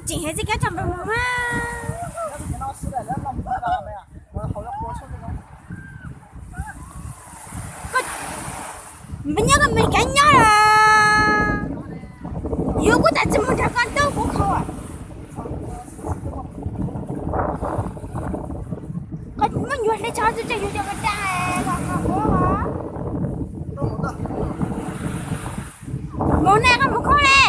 Tseem heev txij kab tso npawg mus mas. Npawg nyob koj me kav nyob los. Yuav kuv tas tsis mus nrog koj ntuj kuv kho. Koj muab nyuag hle tsho txog tseg yuav cov koj dag los koj mus. Mus nej koj mus khoob le.